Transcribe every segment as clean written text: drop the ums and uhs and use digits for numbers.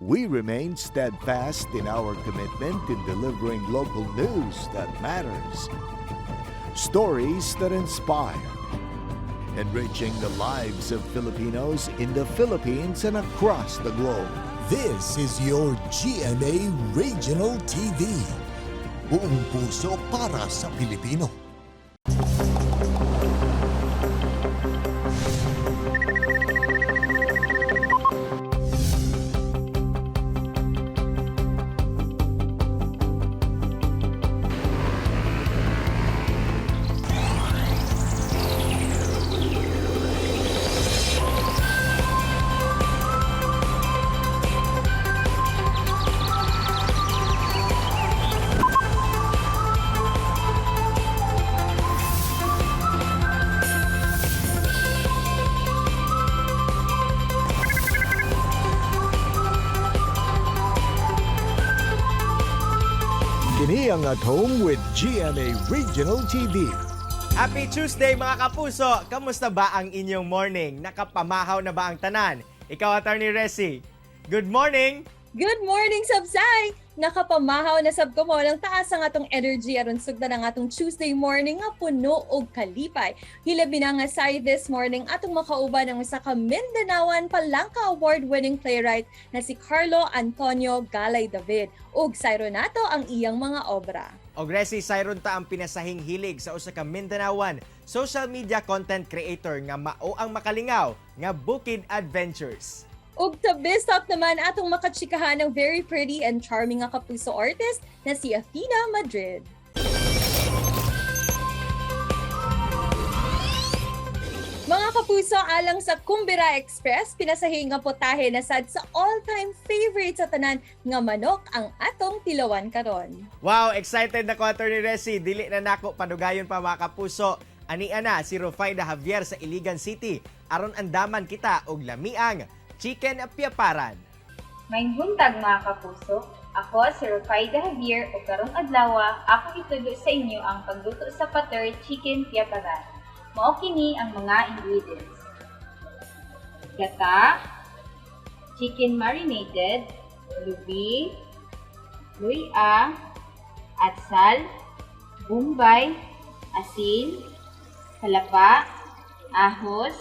We remain steadfast in our commitment in delivering local news that matters, stories that inspire, enriching the lives of Filipinos in the Philippines and across the globe. This is your GMA Regional TV. Buong puso para sa Pilipino. Kini ang At Home with GMA Regional TV. Happy Tuesday, mga kapuso! Kamusta ba ang inyong morning? Nakapamahaw na ba ang tanan? Ikaw, Attorney Resi. Good morning! Good morning, Sabsay! Nakapamahaw na sab ko mo ang taas ang atong energy aron sugdan ang atong Tuesday morning nga puno og kalipay. Hilabi na nga say this morning atong makauban ang usa ka Mindanaoan Palanca Award-winning playwright na si Carlo Antonio Galay David ug sayro nato ang iyang mga obra. Og Resi, sayron ta ang pinasahing hilig sa usa ka Mindanaoan social media content creator nga mao ang makalingaw nga Bukid Adventures. Ug sa Biztalk naman atong makatsikahan ng very pretty and charming nga kapuso artist na si Athena Madrid. Mga kapuso, alang sa Kumbira Express, pinasahi nga potahe na sad sa all-time favorite sa tanan nga manok ang atong tilawan karon. Wow, excited na ko, Attorney Resi. Dili na nako padugayon pa, mga kapuso. Ania na si Rufaida Javier sa Iligan City aron andaman kita og lamiang chicken piaparan. Maayong buntag, mga kapuso. Ako si Rufaida Javier ug karong adlaw ako itulo sa inyo ang pagluto sa pater chicken piaparan. Mao kini ang mga ingredients: gata, chicken marinated, lubi, luya, atsal, bombay, asin, kalapa, ahos,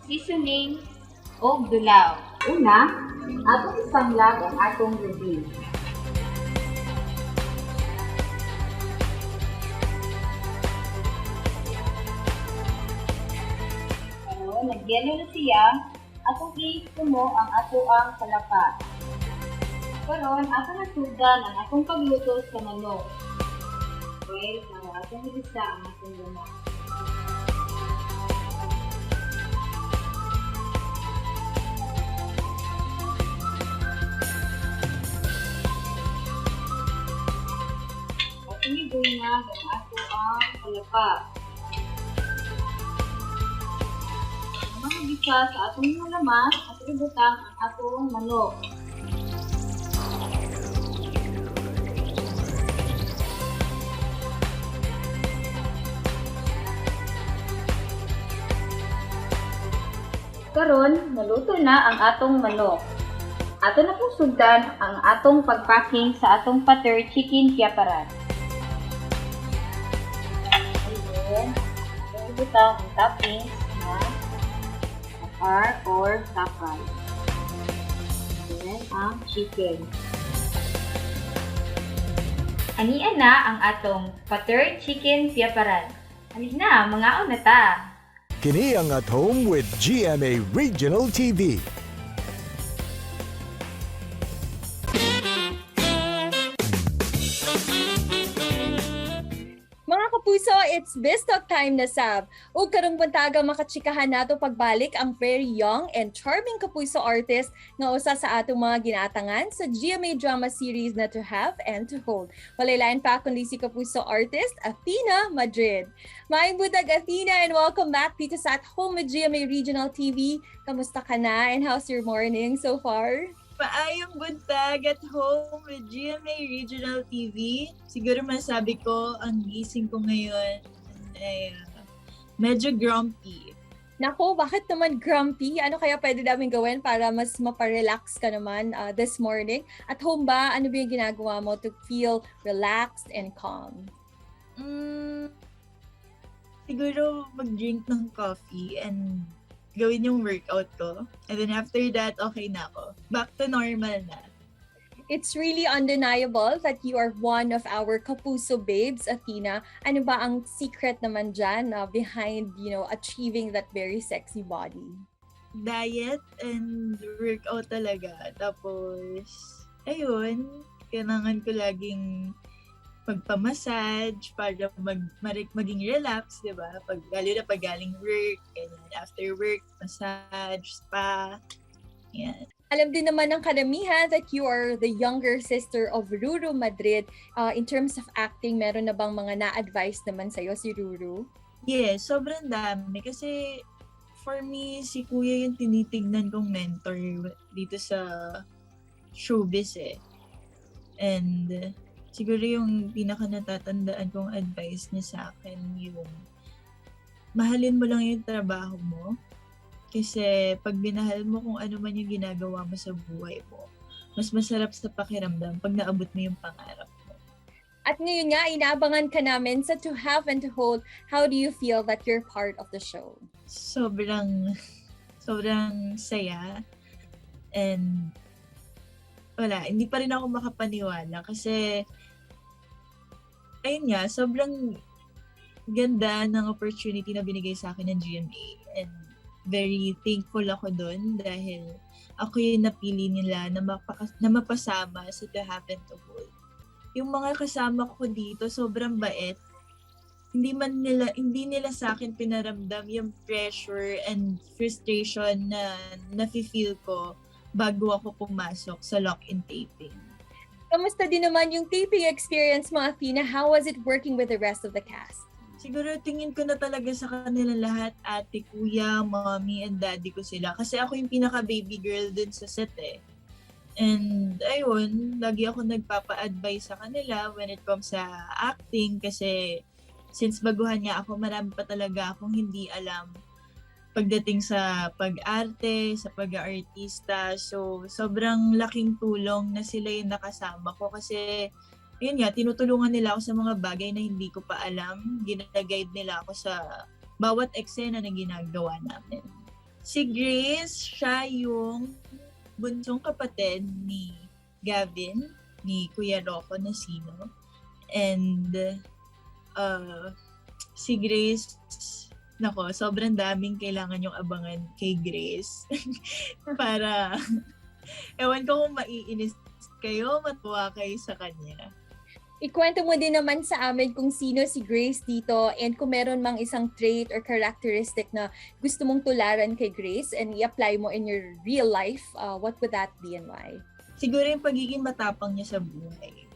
seasoning, ug dulaw. Una, atong isanglag ang atong lubi. Karon, nagyelo na siya, atong ikumo ang atoang kalapa. Karon, ato na sugdan ang atong pagluto sa manok. Well, ang atong igisa ang atong manok. Atong ibungag ang atoang kalapa. Ang mga gisa sa atong mga lamas, atong ibutang ang atong manok. Karon, naluto na ang atong manok. Ato na pong sugdan ang atong pagpacking sa atong pater chicken piaparan. Ayun. Atong ibutang ang toppings na R or sakal. Then, ang chicken. Ania na ang atong pater chicken piaparan. Halina, mangaon na ta! Kini ang At Home with GMA Regional TV. Mga kapuso, it's Biztalk time na sab. Ug karong buntaga makatsikahan nato pagbalik ang very young and charming kapuso artist nga usa sa atong mga ginatangan sa GMA drama series na To Have and To Hold. Walay lain pa kundi si kapuso artist Athena Madrid. Maayong buntag, Athena, and welcome back dito sa At Home with GMA Regional TV. Kamusta ka na and how's your morning so far? Maayong buntag, At Home with GMA Regional TV. Siguro masabi ko, ang gising ko ngayon ay medyo grumpy. Nako, bakit naman grumpy? Ano kaya pwede namin gawin para mas maparelax ka naman this morning? At home ba, ano ba yung ginagawa mo to feel relaxed and calm? Siguro mag-drink ng coffee and gawin yung workout ko. And then after that, okay na ako. Back to normal na. It's really undeniable that you are one of our Kapuso babes, Athena. Ano ba ang secret naman dyan behind achieving that very sexy body? Diet and workout talaga. Tapos, ayun, kailangan ko laging magpamassage para maging relax, di ba? Lalo na pag galing work, ganyan. After work, massage, spa, yan. Alam din naman ng karamihan that you are the younger sister of Ruru Madrid. In terms of acting, meron na bang mga na-advise naman sa'yo si Ruru? Yes, sobrang dami. Kasi for me, si Kuya yung tinitignan kong mentor dito sa showbiz eh. And siguro yung pinaka natatandaan kong advice niya sa akin yung mahalin mo lang yung trabaho mo. Kasi pag binahal mo kung ano man yung ginagawa mo sa buhay mo, mas masarap sa pakiramdam pag naabot mo yung pangarap mo. At ngayon nga, inaabangan ka namin sa To Have and To Hold. How do you feel that you're part of the show? Sobrang, sobrang saya. And wala, hindi pa rin ako makapaniwala kasi ayun nga, sobrang ganda ng opportunity na binigay sa akin ng GMA. And very thankful ako doon dahil ako yung napili nila na mapasama sa To Have and To Hold. Yung mga kasama ko dito, sobrang bait. Hindi nila sa akin pinaramdam yung pressure and frustration na nafe-feel ko bago ako pumasok sa lock-in taping. Kamusta din naman yung taping experience mo, Athena? How was it working with the rest of the cast? Siguro tingin ko na talaga sa kanila lahat, ate, kuya, mommy, and daddy ko sila. Kasi ako yung pinaka-baby girl dun sa set eh. And ayun, lagi ako nagpapa-advise sa kanila when it comes sa acting kasi since baguhan nga ako, marami pa talaga akong hindi alam pagdating sa pag-arte, sa pag-artista. So, sobrang laking tulong na sila yung nakasama ko kasi yun nga, tinutulungan nila ako sa mga bagay na hindi ko pa alam. Gina-guide nila ako sa bawat eksena na ginagawa namin. Si Grace, siya yung bunsong kapatid ni Gavin, ni Kuya Rocco Nacino. And si Grace, nako, sobrang daming kailangan yung abangan kay Grace. Para, ewan ko kung maiinis kayo, matuwa kayo sa kanya. Ikwento mo din naman sa amin kung sino si Grace dito and kung meron mang isang trait or characteristic na gusto mong tularan kay Grace and i-apply mo in your real life, what would that be and why? Siguro yung pagiging matapang niya sa buhay.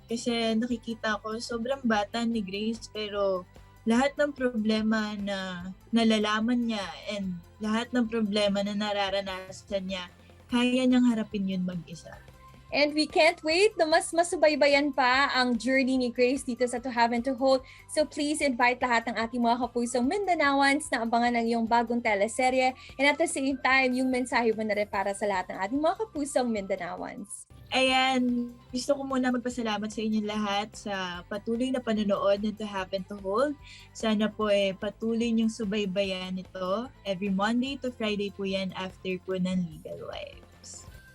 Kasi nakikita ko, sobrang bata ni Grace pero lahat ng problema na nalalaman niya and lahat ng problema na nararanasan niya, kaya niyang harapin yun mag-isa. And we can't wait na mas masubaybayan pa ang journey ni Grace dito sa To Have and To Hold. So please invite lahat ng ating mga kapusong Mindanawans na abangan ang iyong bagong teleserye. And at the same time, yung mensahe mo na rin para sa lahat ng ating mga kapusong Mindanawans. Ayan, gusto ko muna magpasalamat sa inyong lahat sa patuloy na panonood ng To Have and To Hold. Sana po eh, patuloy niyong subaybayan ito. Every Monday to Friday po yan after po ng Legal Wives.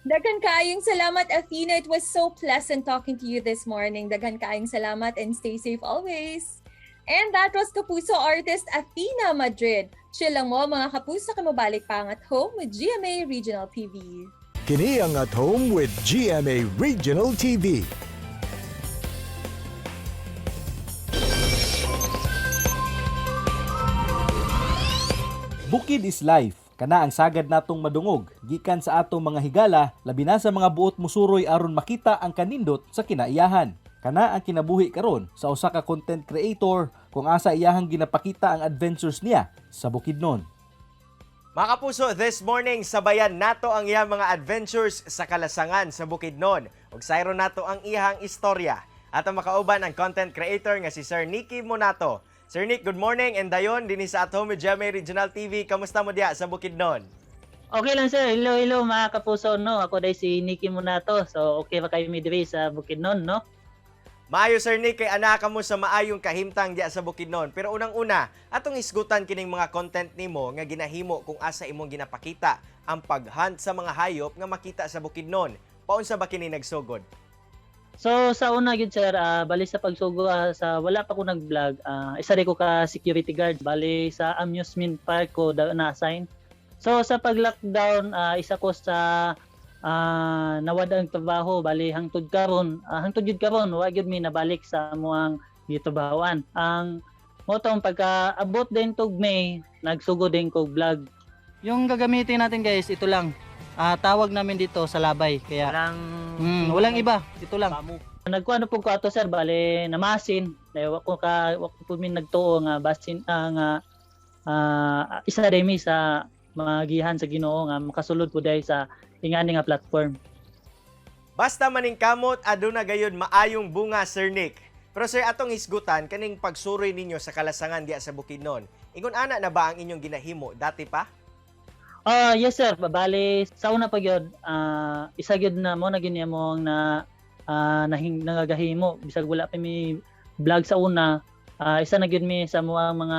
Daghan kaayong salamat, Athena. It was so pleasant talking to you this morning. Daghan kaayong salamat and stay safe always. And that was Kapuso artist Athena Madrid. Chill lang mo mga kapuso, kamabalik pa ang At Home with GMA Regional TV. Kini ang At Home with GMA Regional TV. Bukid is life. Kana ang sagad natong madungog gikan sa atong mga higala, labi na sa mga buot musuroy aron makita ang kanindot sa kinaiyahan. Kana ang kinabuhi karon sa usa ka content creator kung asa iyahang ginapakita ang adventures niya sa Bukidnon. Mga kapuso, this morning sabayan nato ang iyang mga adventures sa kalasangan sa Bukidnon ug sayron nato ang iyang istorya. At ang makauban ang content creator nga si Sir Nicky Monato. Sir Nick, good morning and dayon dinhi sa At Home with GMA Regional TV. Kamusta mo diha sa Bukidnon? Okay lang, sir. Hello, hello, mga kapuso, no. Ako dahil si Nikki Munato. So okay ba kayo mi diri sa Bukidnon, no? Maayo, Sir Nick, kay anaka mo sa maayong kahimtang diya sa Bukidnon. Pero unang-una, atong isgutan kining mga content nimo nga ginahimo kung asa imong ginapakita ang paghunt sa mga hayop nga makita sa Bukidnon. Paunsa ba kini nagsugod? So sa una gyud, sir, bali sa pagsugo, sa wala pa ko nag-vlog, isa rin ko ka security guard, bali sa amusement park ko na-assign. So sa pag-lockdown, isa ko sa nawad ang trabaho, bali hangtod karon, hangtod gyud karon wa gyud mi nabalik sa amuang gitrabahoan. Ang mao tong pagka abot din tug May, nagsugo din ko vlog. Yung gagamitin natin, guys, ito lang. Tawag namin dito sa labay. Kaya Walang walang iba, ito lang. Nagkuano po ko ato, sir, bale namasin. Dahil wa ko po mi nagtuo nga basin nga isa rin mi sa magihan sa Ginoo nga makasulod po dahil sa ingani nga platform. Basta maning kamot, aduna gayud maayong bunga, Sir Nick. Pero sir, atong hisgutan kaning pagsuroy ninyo sa kalasangan diya sa Bukidnon. Ingon ana na ba ang inyong ginahimo dati pa? Yes, sir, bale sa una pa gyud, isa gyud na mo na gyud niya mo na nahing nagagahimo bisag wala pa mi vlog sa una, isa na gyud mi sa mga mga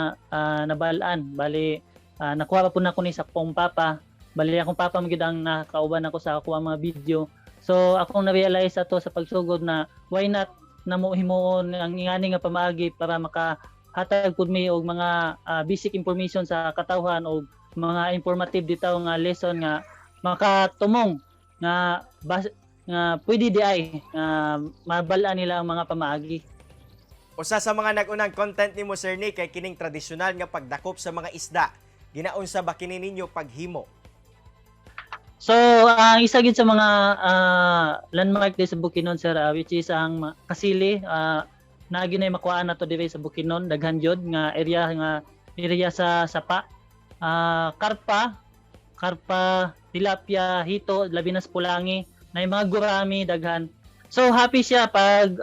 nabal-an. Bali nakuha pa po na ko ni sa akong papa. Bali akong papa man gyud ang nakauban ako sa ako ang mga video. So akong na-realize ato sa pagsugod na why not na mo himuon ang ingani nga pamaagi para makahatag pud mi og mga basic information sa katawhan og mga informative ditaw nga lesson nga makatumong nga nga pwede di ay nga mabal-an nila ang mga pamaagi. Usa sa mga nag-unang content nimo, Sir Nick, kay kining tradisyonal nga pagdakop sa mga isda. Ginaunsa ba kini ninyo paghimo? So, ang isa gid sa mga landmark diri sa Bukidnon, sir, which is ang Kasili, naa gyud nay makuhaan nato diri sa Bukidnon, daghan jud nga area sa sapa. Karpa, karpa, tilapia, hito, labi na sa pulangi, na mga gurami daghan. So happy siya pag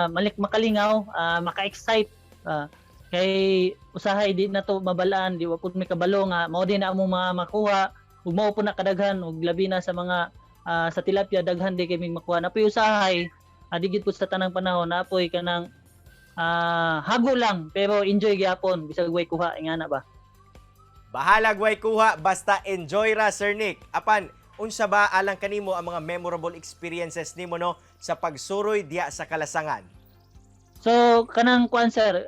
malik makalingaw, maka-excite, kay usahay di na to mabalaan, di wa pud mi kabalo nga mao din na among mga makuha ug mao po na kadaghan, ug labi na sa mga sa tilapia, daghan di kay mig makuha na usahay, di gid po sa tanang panahon na apoy kanang hago lang pero enjoy gyapon bisag way kuha, ingana ba. Bahalag way kuha, basta enjoy ra, Sir Nick. Apan, unsa ba alang kanimo ang mga memorable experiences nimo, no, sa pagsuroy diya sa kalasangan? So kanang kuan, sir,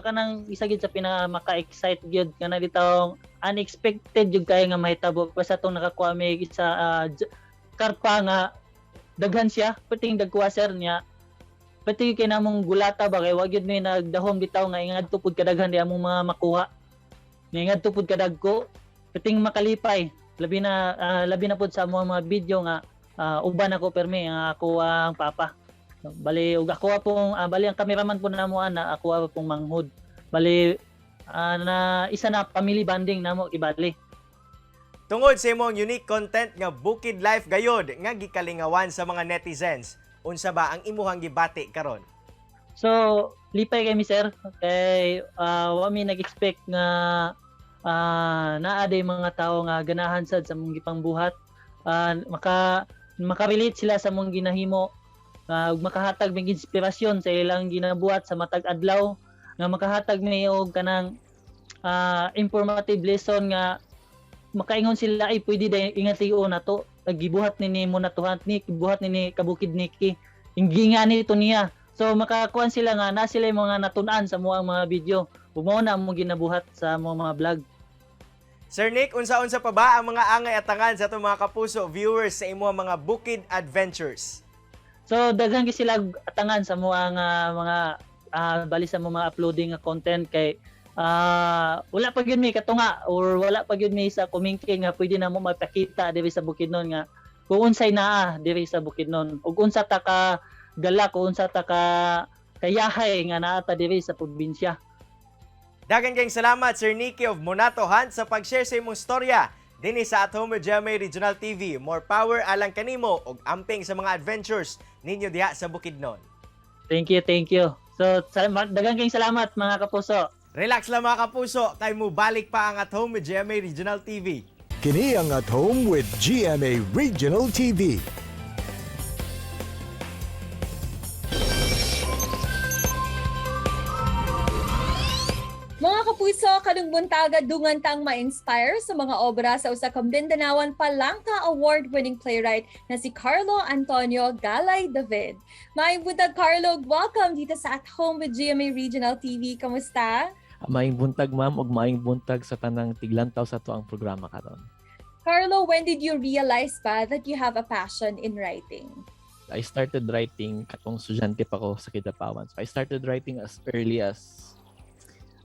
kanang isa gid sa pinaka maka-excite gyud kana bitawng unexpected jud kay nga mahitabo basta tong nakakuha mi isa karpa nga daghan siya, perting dagkuha, sir, niya. Pati kay namong gulata ba kay wa gyud mi nagdahom bitaw nga ingadto pud kadaghan di among mga makuha. Nga ingadto pud kadagko, perting makalipay. Labi na pud sa among mga video nga uban ako permi ang ako ang papa. Bali ug ako pong bali ang cameraman po namo ana ako pong manghud. Bali na isa na family bonding namo ibali. Tungod sa imong unique content nga Bukid Life gayod nga gikalingawan sa mga netizens, unsa ba ang imuhang gibati karon? So lipay kami, sir, kay wa mi nag-expect nga naa day mga tawo nga ganahan sad sa mong gipangbuhat. Maka makarelate sila sa mong ginahimo, ug makahatag mig inspirasyon sa ilang ginabuhat sa matag adlaw, nga makahatag mi og kanang informative lesson nga makaingon sila, "Ay, pwede day ingat na to gibuhat ni nimo na tuhan ni gibuhat ni ni kabukid niki ingginga ni to niya." So makakuan sila nga na sila yung mga natun-an sa muang mga video ug mao na among ginabuhat sa among mga vlog. Sir Nick, unsa-unsa pa ba ang mga angay atangan sa atong mga kapuso viewers sa imong mga Bukid Adventures? So daghan gyud sila atangan sa muang mga bali sa mga uploading nga content kay wala pa gyud mi katunga or wala pa gyud mi sa kumingking nga pwede na mo mapakita diri sa Bukidnon nga kung unsay naa diri sa Bukidnon ug unsa ta ka galak, kung unsa ta ka kayahay nga naa ta diri sa probinsya. Daghang kayong salamat, Sir Nicky of Monato Hunt, sa pag-share sa imong storya dinhi sa At Home with GMA Regional TV. More power alang kanimo ug amping sa mga adventures ninyo diha sa Bukidnon. Thank you, thank you. So salamat, daghang kayong salamat, mga kapuso. Relax lang, mga kapuso, kay mubalik pa ang At Home with GMA Regional TV. Kini ang At Home with GMA Regional TV. Mga kapuso, karong buntaga dungan tang ma-inspire sa mga obra sa usa ka Mindanaoan Palanca Award-winning playwright na si Carlo Antonio Galay David. Maayong buntag, Carlo. Welcome dito sa At Home with GMA Regional TV. Kamusta? Maayong buntag, ma'am, ug maayong buntag sa tanang tiglantaw sa atoang programa karon. Carlo, when did you realize ba that you have a passion in writing? I started writing katong estudyante pa ko sa Kidapawan. So I started writing as early as,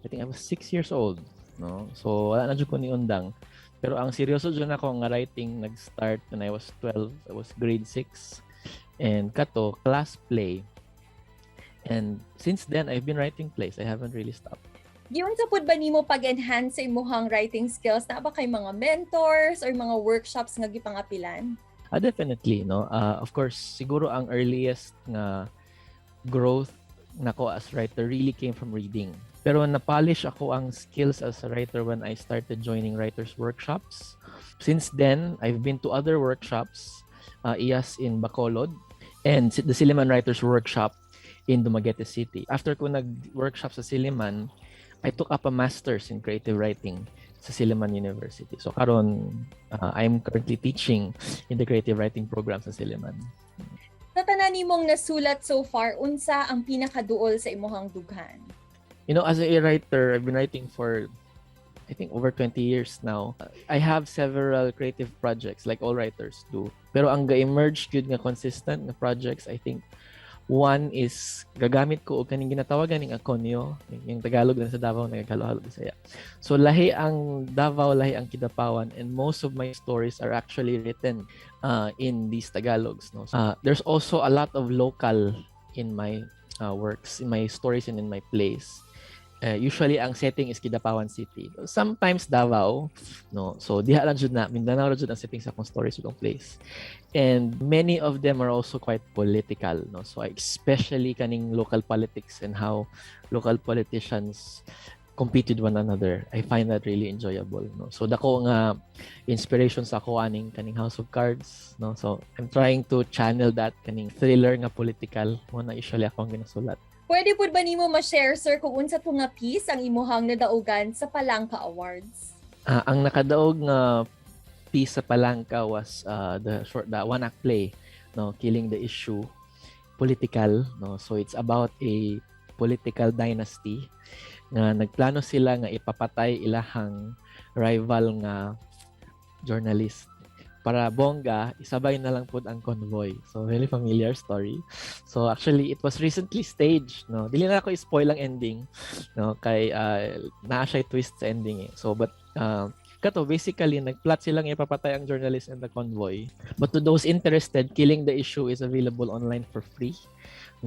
I think, I was 6 years old, no? So wala na jud ko niundang. Pero ang seryoso jud ako nga writing nag-start when I was 12. I was grade 6. And kato class play. And since then I've been writing plays. I haven't really stopped. Giunsa pud ba nimo pag-enhance sa imuhang writing skills? Naa ba kay mga mentors or mga workshops nga gipangapilan? Ah, definitely, no? Of course, siguro ang earliest nga growth nako as writer really came from reading. Pero na-polish akoang skills as a writer when I started joining writers workshops. Since then, I've been to other workshops, IAS in Bacolod and the Silliman Writers Workshop in Dumaguete City. After ko nag-workshop sa Silliman, I took up a master's in creative writing sa Silliman University. So karon, I'm currently teaching in the creative writing program sa Silliman. Sa tanan nimong nasulat so far, unsa ang pinakaduol sa imuhang dughan? As a writer, I've been writing for, I think, over 20 years now. I have several creative projects like all writers do. Pero ang ga-emerge gyud nga consistent nga projects, I think one is gagamit ko og kaning ginatawag ganing akonyo, yung Tagalog lang sa Davao, nagahalo-halo Bisaya. So lahi ang Davao, lahi ang Kidapawan, and most of my stories are actually written in these Tagalogs, no. There's also a lot of local in my works, in my stories and in my plays. Usually ang setting is Kidapawan City. Sometimes Davao, no. So diha lang jud na, Mindanao ra jud ang setting sa akong stories ug plays. And many of them are also quite political, no. So especially kaning local politics and how local politicians compete with one another. I find that really enjoyable, no. So dako nga inspiration sa ako aning kaning House of Cards, no. So I'm trying to channel that kaning thriller nga political mao na usually ako ang ginasulat. Pwede pud ba nimo ma-share, sir, kung unsa to nga piece ang imuhang nadaugan sa Palanca Awards? Ang nakadaog nga piece sa Palanca was the one act play, no, Killing the Issue, political, no. So it's about a political dynasty nga nagplano sila nga ipapatay ilahang rival nga journalist para bongga isabay na lang pud ang convoy. So very familiar story. So actually it was recently staged, no. Dili na ako i-spoil ang ending, no, kay naa siya twist sa ending eh. So but kato basically nagplot silang ipapatay ang journalist and the convoy. But to those interested, Killing the Issue is available online for free,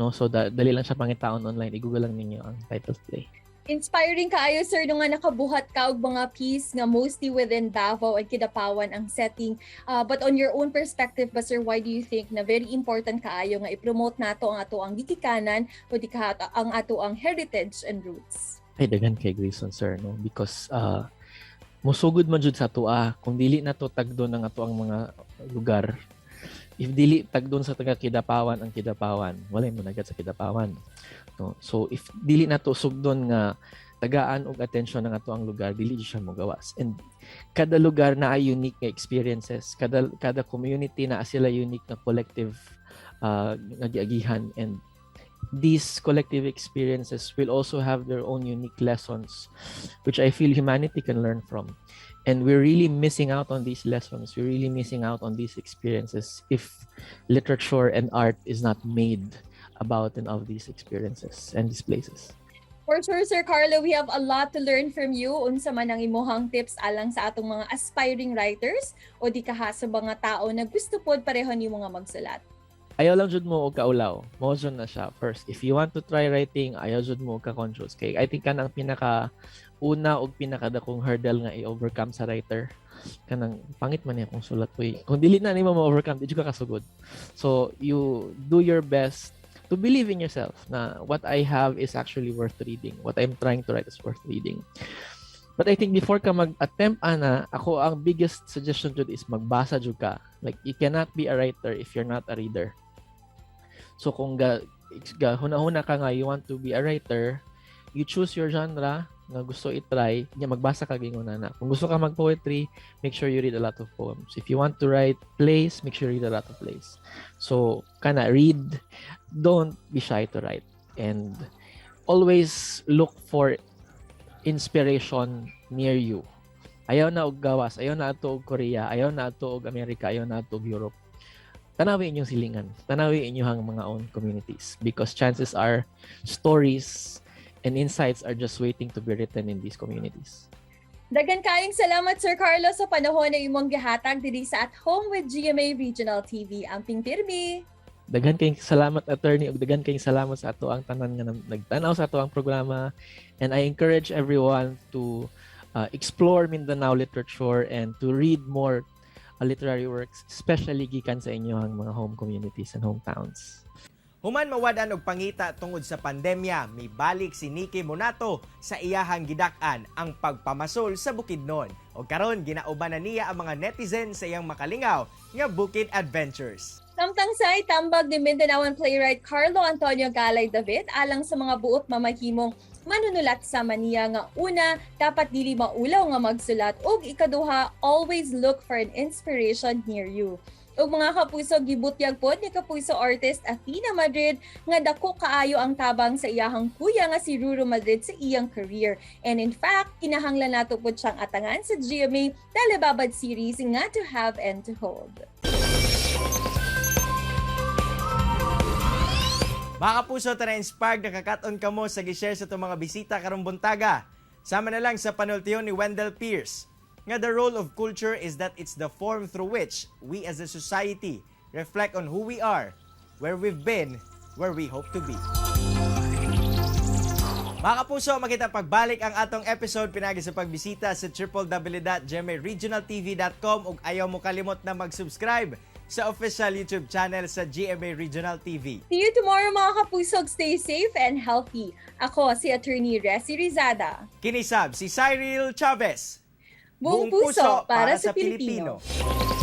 no. So dali lang siya pangitaon online. I-Google lang ninyo ang title play. Inspiring kaayo, sir, no, nga nakabuhat ka og mga piece nga mostly within Davao and Kidapawan ang setting. But on your own perspective ba, sir, why do you think na very important kaayo nga i-promote nato ang atoang gikikanan o di ka ang atoang heritage and roots? Ay, daghan kay reason, sir, no, because musugod man jud sa atoa kung dili na to tagdon ang atoang mga lugar. If dili tagdon sa taga Kidapawan ang Kidapawan, walay monagat sa Kidapawan, no. So if dili na to sugdon nga tagaan og atensyon ang atoang lugar, dili jud siya mogawas. And kada lugar na ay unique nga experiences, kada community na sila unique na collective nga giagihan, and these collective experiences will also have their own unique lessons which I feel humanity can learn from. And we're really missing out on these lessons, we're really missing out on these experiences if literature and art is not made about and of these experiences and these places. For sure, Sir Carlo, we have a lot to learn from you. Unsa man ang imuhang tips alang sa atong mga aspiring writers o di kaha sa mga tao na gusto pod pareho nimo nga magsulat? Ayaw lang jud mo og kaulaw. Mao jud na siya. First, if you want to try writing, ayaw jud mo og ka-conscious. Kay I think kanang pinaka una og pinakadakong hurdle nga i-overcome sa writer, kanang "Pangit man niya akong sulat, uy." Kung dili na nimo ma-overcome, di jud ka kasugod. So you do your best. To believe in yourself na what I have is actually worth reading. What I'm trying to write is worth reading. But I think before ka mag-attempt ana, ako ang biggest suggestion jud is magbasa jud ka. Like, you cannot be a writer if you're not a reader. So kung ga huna-huna ka nga you want to be a writer, you choose your genre nga gusto i-try, nya magbasa ka gyud na. Kung gusto ka mag-poetry, make sure you read a lot of poems. If you want to write plays, make sure you read a lot of plays. So, kana read, don't be shy to write, and always look for inspiration near you. Ayaw na og gawas, ayaw na adto og Korea, ayaw na adto og Amerika, ayaw na adto og Europe. Tanawi inyong silingan, tanawi inyong mga own communities because chances are stories and insights are just waiting to be written in these communities. Daghan kayong salamat, Sir Carlo, sa panahon na imong gihatag diri sa At Home with GMA Regional TV. Amping pirmi! Daghan kayong salamat, attorney, ug daghan kayong salamat sa ato ang tanan nga nagtan-aw sa ato ang programa, and I encourage everyone to explore Mindanao literature and to read more literary works, especially gikan sa inyong mga home communities and hometowns. Human mawad-an og pangita tungod sa pandemya, mibalik si Nikki Monato sa iyahang gidak-an, ang pagpamasol sa Bukidnon. O karon, ginauban na niya ang mga netizen sa iyang makalingaw nga Bukid Adventures. Samtang say tambag ni Mindanaoan playwright Carlo Antonio Galay David alang sa mga buot mamahimong manunulat sama niya nga una, dapat dili maulaw nga magsulat, ug ikaduha, always look for an inspiration near you. Ug mga kapuso, gibutyag pod ni kapuso artist Athena Madrid nga dako kaayo ang tabang sa iyahang kuya nga si Ruru Madrid sa iyang career. And in fact, kinahanglan nato pod siyang atangan sa GMA Telebabad series nga To Have and to Hold. Mga kapuso, tara, inspired nakakaton kamo sa gishare sa itong mga bisita karong buntaga. Sama na lang sa panultihon ni Wendell Pierce nga the role of culture is that it's the form through which we as a society reflect on who we are, where we've been, where we hope to be. Mga kapuso, makita pagbalik ang atong episode pinagi sa pagbisita sa www.gmaregionaltv.com ug ayaw mo kalimot na mag-subscribe sa official YouTube channel sa GMA Regional TV. See you tomorrow, mga kapusog. Stay safe and healthy. Ako si Attorney Resi Rizada. Kinisab si Cyril Chavez. Buong puso para sa Pilipino. Pilipino.